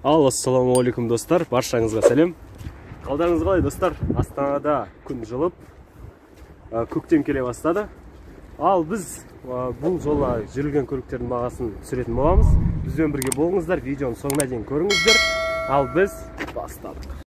Ал ассалаумағалейкум достар, баршаңызға сәлем. Қалдарыңыз қалай достар? Астанада күн жылып, көктем келе бастады. Ал біз бұл жолы жүрген көліктердің бағасын түсіретін боламыз. Бізбен бірге болыңыздар, видеоның соңына дейін көріңіздер. Ал біз бастадық.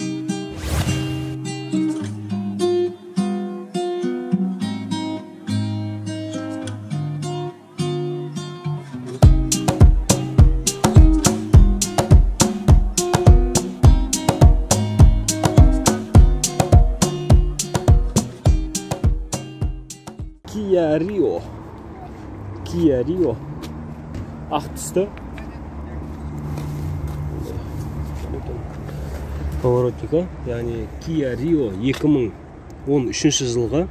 Kia Rio. Kia Rio. Ақ түсті. Поворотникі, яғни Kia Rio 2013 жылғы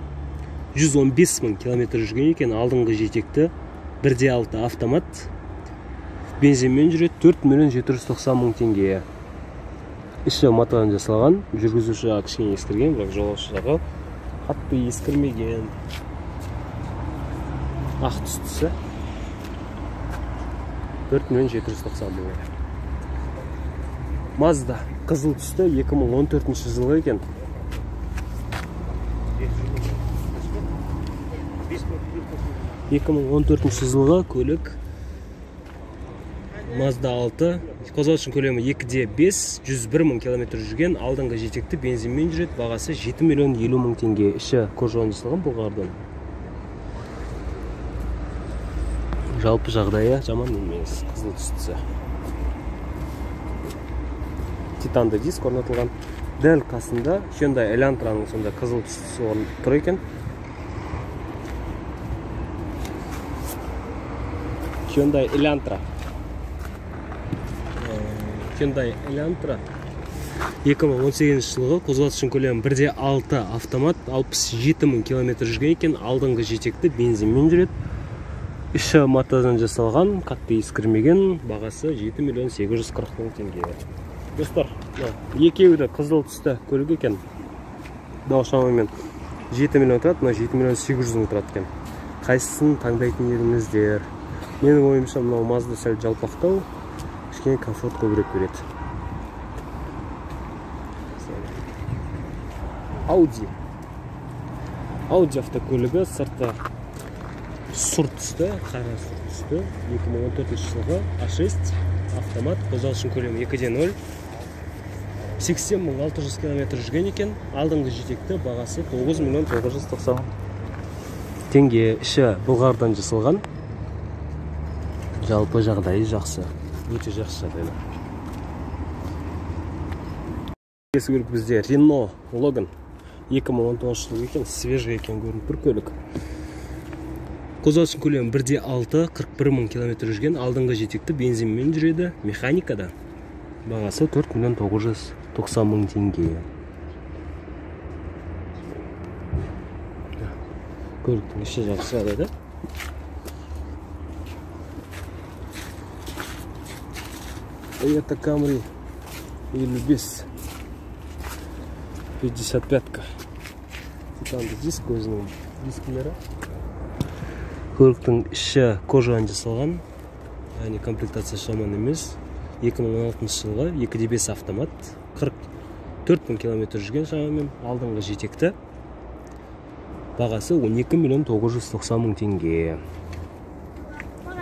115 мың километр жүрген екен, алдыңғы жетекті 1.6 автомат, бензинмен жүреді, 4 миллион 790 мың теңге. Іші матадан жасалған, жүргізуші жағы кішкене ескірген, бірақ жолаушы жағы қатты ескірмеген. Ақ түстісі 4 миллион 790 мың. Mazda қызыл түсті 2014 жылғы екен. 2014 жылғы көлік Mazda 6, қозғалыс көлемі 2.5, 101 мың километр жүрген, алдыңғы жетекті бензинмен жүреді, бағасы 7 миллион 50 мың теңге. Іші кожадан жасалған, бұлғардан. Жалпы жағдайы жаман емес, қызыл түстісі. Титанды диск орнатылған. Дәл қасында Hyundai Elantra'ның сонда қызыл түстісі тұр екен. Hyundai Elantra. Hyundai Elantra 2018 жылғы, қозғалыс көлемі 1.6 автомат, 67 мың километр жүрген екен, алдыңғы жетекті бензинмен жүреді. Іші матадан жасалған, қатты ескірмеген, бағасы 7 миллион 840 мың теңге. Достар, екеуі де қызыл түсті көлік екен. Мынау шамамен 7 миллион тұрады, мынау 7 миллион 800 мың тұрады екен. Қайсысын таңдайтын едіңіздер? Менің ойымша мынау Mazda сәл жалпақтау, кішкене комфорт көбірек береді. Audi. Audi автокөлігі сырты сұр түсті, қара сұр түсті, 2014 жылғы A6 автомат, қозғалыс көлемі 2.0, 80 600 километр жүрген екен, алдыңғы жетекті, бағасы 9 миллион 990 теңге. Іші былғардан жасалған, жалпы жағдайы жақсы, өте жақсы жағдайда. Келесі көлік бізде Renault Logan 2019 жылғы екен, свежий екен көрініп тұр көлік. Қозғалыс көлемі 1.6, 41 мың километр жүрген, алдыңғы жетекті бензинмен жүреді, механикада. Бағасы 4 миллион 990 мың теңге. Көліктің іші жақсы жағдайда. Toyota Camry 55, 55-ка. Титанды диск, өзінің дискілері. Көліктің іші кожадан жасалған, яғни комплектациясы жаман емес. 2016 жылғы 2.5 автомат, 44 мың километр жүрген шамамен, алдыңғы жетекті. Бағасы 12 миллион 990 мың теңге.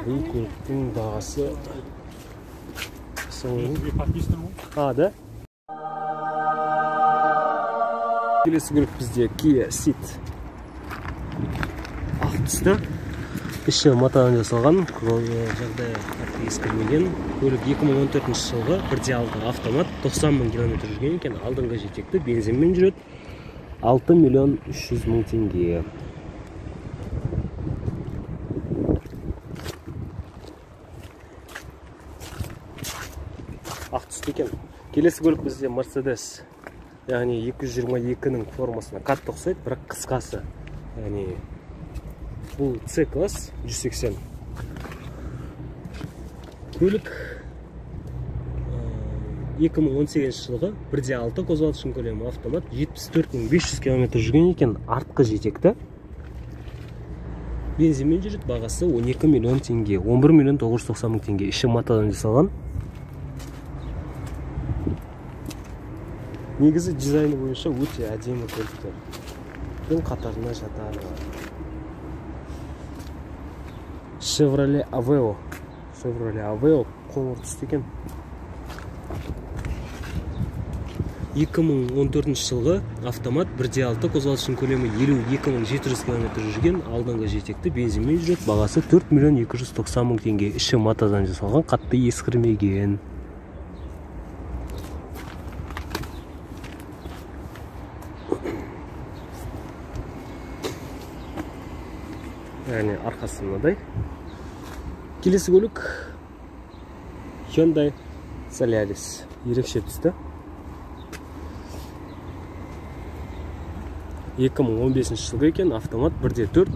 Бұл көліктің бағасы. А, да? Келесі көлік бізде Kia Ceed. Ақ түсті. Іші матадан жасалған, жағдайы қатты ескірмеген. Көлік 2014 жылғы 1.6 автомат, 90 мың километр жүрген екен, алдыңғы жетекті бензинмен жүреді, 6 миллион 300 мың теңге. Ақ түсті екен. Келесі көлік бізде Mercedes, яғни 222-нің формасына қатты ұқсайды, бірақ қысқасы. Яғни бұл C класс 180. Көлік 2018 жылғы 1.6 қозғалыс көлемі автомат, 74 500 километр жүрген екен, артқы жетекті. Бензинмен жүреді, бағасы 12 миллион теңге, 11 миллион 990 мың теңге. Іші матадан жасалған. Негізі дизайны бойынша өте әдемі көліктердің қатарына жатады. Chevrolet Aveo. Chevrolet Aveo қоңыр түсті екен. 2014 жылғы автомат 1.6, қозғалысының көлемі 52 700 км жүрген, алдыңғы жетекті, бензинмен жүреді, бағасы 4 290 000 теңге. Іші матадан жасалған, қатты ескірмеген. Яғни арқасы мынадай. Келесі көлік Hyundai Solaris, ерекше түсті. 2015 жылғы екен, автомат 1.4,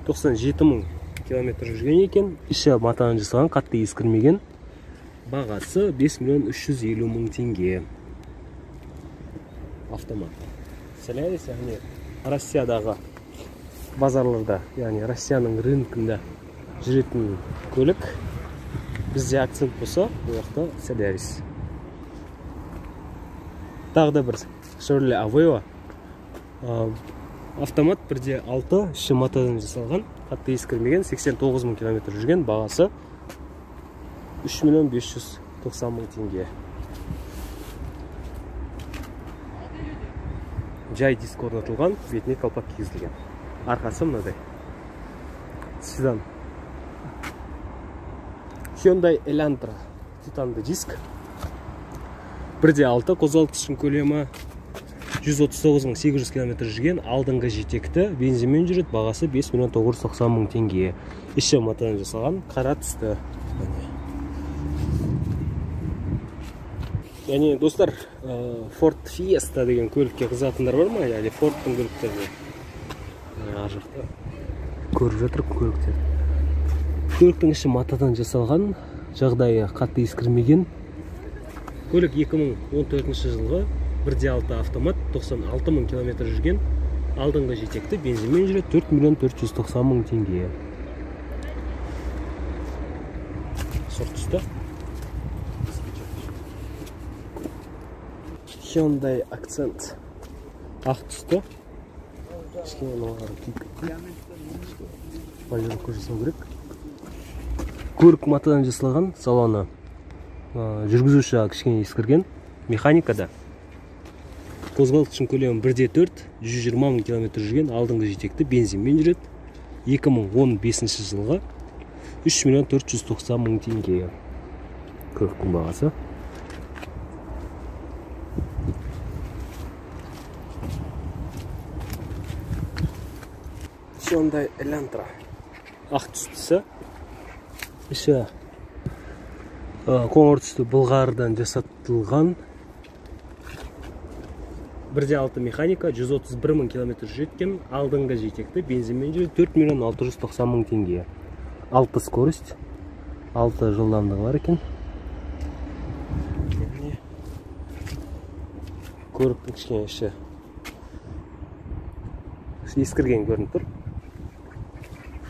97 мың километр жүрген екен, іші матадан жасалған, қатты ескірмеген, бағасы 5 350 000 теңге. Автомат Solaris, яғни Россиядағы базарларда, яғни Россияның рынкында жүретін көлік. Бізде акцент болса, бұл жақта Solaris. Тағы да бір Chevrolet Aveo, автомат 1.6, іші матадан жасалған, қатты ескірмеген, 89 мың километр жүрген, бағасы 3 590 000 теңге. Жай диск орнатылған, бетіне қалпақ кигізілген. Арқасы мынадай. Седан. Hyundai Elantra, титанды диск. 1.6, қозғалтқыштың көлемі 139 800 км жүрген, алдыңғы жетекті, бензинмен жүреді, бағасы 5 990 000 теңге. Іші матадан жасалған, қара түсті. Яғни достар, Ford Fiesta деген көлікке қызығатындар бар ма? Яғни Fordтың көліктеріне. Ар жақта көріп жатыр көліктер. Көліктің іші матадан жасалған, жағдайы қатты ескірмеген. Көлік 2014 жылғы 1.6 автомат, 96 мың километр жүрген, алдыңғы жетекті, бензинмен жүреді, 4 490 000 теңге. Сұр түсті. Hyundai Accent ақ түсті. Кішкене мыналары күйіп кеткен. Полировка жасау керек. Көлік матадан жасалған, салоны жүргізуші кішкене ескірген, механикада. Қозғалтқыштың көлемі 1.4, 120 мың километр жүрген, алдыңғы жетекті, бензинмен жүреді. 2015 жылғы 3 490 000 теңге. Көліктің бағасы. Hyundai Elantra ақ түстісі, іші қоңыр түсті былғарыдан жасатылған. 1.6 механика, 131 мың километр жеткен, алдыңғы жетекті, бензинмен жүреді, 4 690 000 теңге. 6 скорость, 6 жылдамдығы бар екен. Көліктің кішкене іші ескірген көрініп тұр.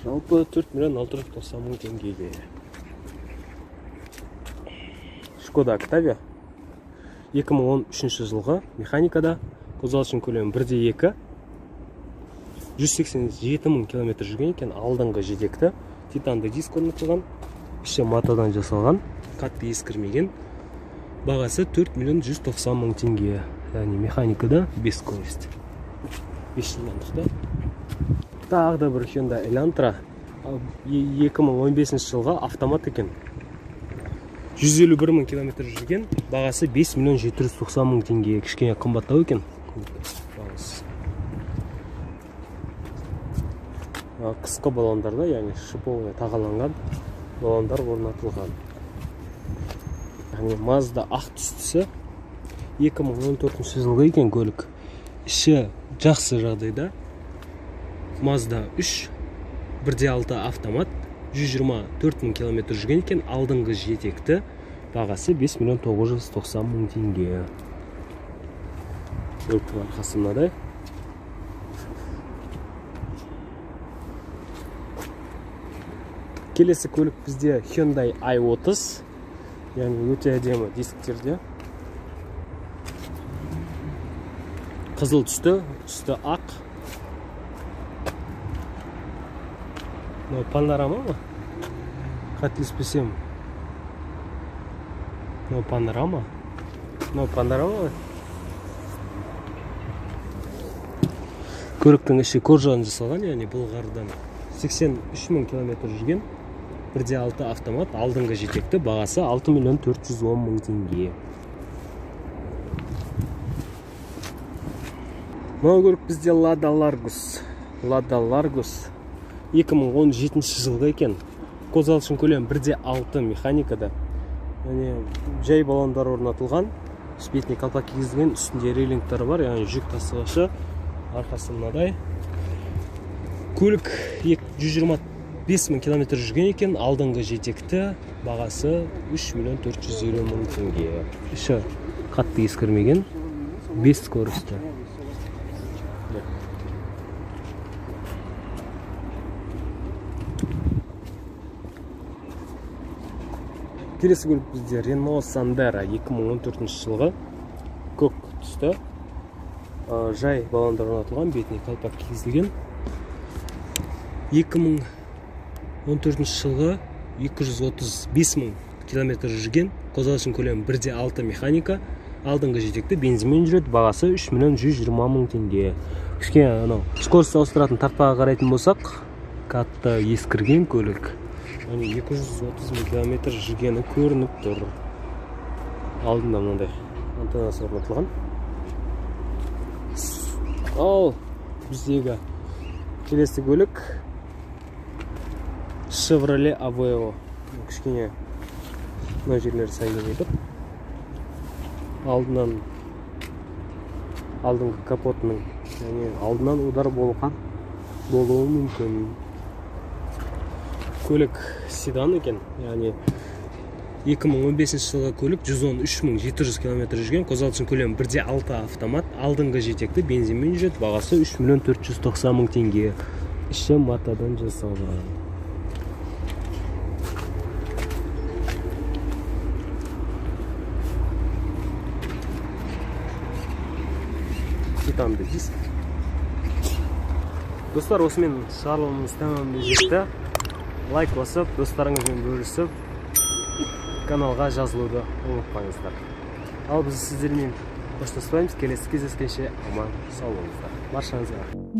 Жалпы 4 690 000 теңгеге. Шкода Октавия 2013 жылғы, механикада, қозғалысының көлемі 1.2, 187 мың километр жүрген екен, алдыңғы жетекті, титанды диск орнатылған, іші матадан жасалған, қатты ескірмеген, бағасы 4 190 000 теңге. Яғни механикада 5 скорость, 5 жылдамдықта. Тағы да бір Hyundai Elantra 2015 жылғы автомат екен. 151 мың километр жүрген, бағасы 5 790 000 теңге. Кішкене қымбаттау екен. Қысқы баллондарда, яғни шиповый тағаланған баллондар орнатылған. Яғни Mazda ақ түстісі 2014 жылғы екен көлік. Іші жақсы жағдайда. Mazda 3 1.6 автомат, 124 мың километр жүрген екен, алдыңғы жетекті, бағасы 5 990 000 теңге. Көліктің арқасы мынадай. Келесі көлік бізде Hyundai i30, яғни өте әдемі дисктерде. Қызыл түсті, үсті ақ. Мынау панорама ма? Қателеспесем. Мынау панорама. Мынау панорама. Көліктің іші кожадан жасалған, яғни былғарыдан. 83 мың километр жүрген. 1.6 автомат, алдыңғы жетекті, бағасы 6 410 000 теңге. Мынау көлік бізде Lada Largus. Lada Largus 2017 жылғы екен. Қозғалысының көлемі 1.6 механикада. Яғни жай баллондар орнатылған, бетіне қалпақ кигізілген, үстінде рейлингтары бар, яғни жүк тасығышы, арқасы мынадай. Көлік 125 мың километр жүрген екен, алдыңғы жетекті, бағасы 3 450 000 теңге. Іші қатты ескірмеген, 5 скорості. Келесі көлік бізде Renault Sandero 2014 жылғы, көк түсті, жай баллондар орнатылған, бетіне қалпақ кигізілген. 2014 жылғы 235 мың километр жүрген, қозғалысының көлемі 1.6 механика, алдыңғы жетекті, бензинмен жүреді, бағасы 3 120 000 теңге. Кішкене анау скорость ауыстыратын тартпаға қарайтын болсақ, қатты ескірген көлік. Яғни 230 мың километр жүргені көрініп тұр. Алдында мынандай антеннасы орнатылған. Ал біздегі келесі көлік Chevrolet Aveo. Кішкене мына жерлері сай келмей тұр. Алдынан алдыңғы капотының, яғни алдынан удар болған болуы мүмкін. Көлік седан екен, яғни 2015 жылғы көлік, 113 700 километр жүрген, қозғалысының көлемі 1.6 автомат, алдыңғы жетекті, бензинмен жүреді, бағасы 3 490 000 теңге. Іші матадан жасалған. Титанды диск. Достар, осымен шығарылымымыз тәмамдап жетті. Лайк басып, достарыңызбен бөлісіп, каналға жазылуды ұмытпаңыздар. Ал біз сіздермен қоштаспаймыз. Келесі кездескенше аман сау болыңыздар. Баршаңызға.